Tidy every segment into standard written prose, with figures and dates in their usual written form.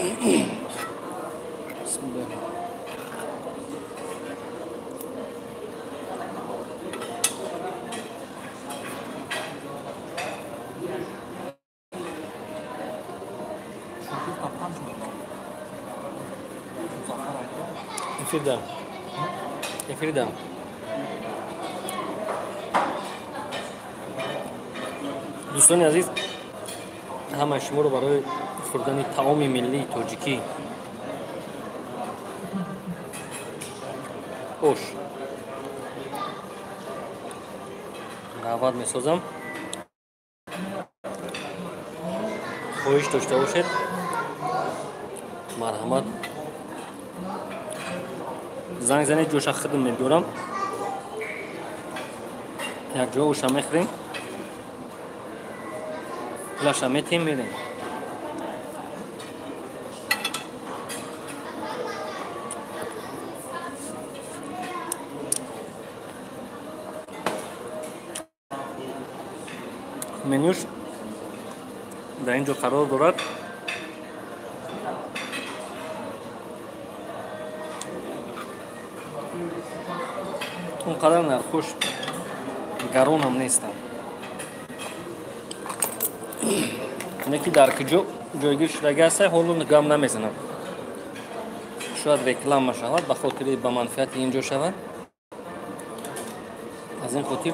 Бисмиллаҳ. Эфирда. Эфирда. Дӯстони азиз, ҳамаи шуморо барои хӯрдани таоми миллии тоҷикӣ ош даъват месозам. Хоҳиш дошта бошед, марҳамат, занг занед, ҷоша хидм мебиёрам, якҷо оша мехӯрем, пулаша метем, мерем. Менюш дар ин ҷо қарор дорад. Он қадар нархош гаронам нестам. Не ки дар куҷо ҷойгир шудаги аста, ҳоло гам намезанам. Шояд реклама шавад, ба хотири ба манфиати ин ҷо шавад. Аз ин хотир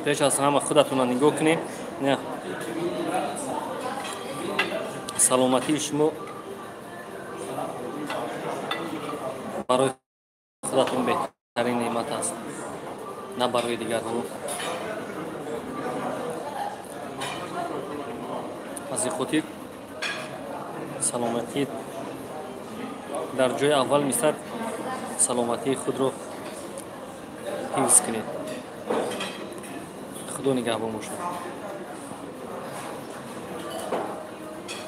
пеш аз ҳама худатонро нигоҳ кунед. Не, саломатии шумо барои худатон беҳтарин неъмат аст, на барои дигарон. Аз ин хотир саломатӣ дар ҷои аввал мисад, саломатии худро ҳифз кунед. Худо нигаҳбон бошад.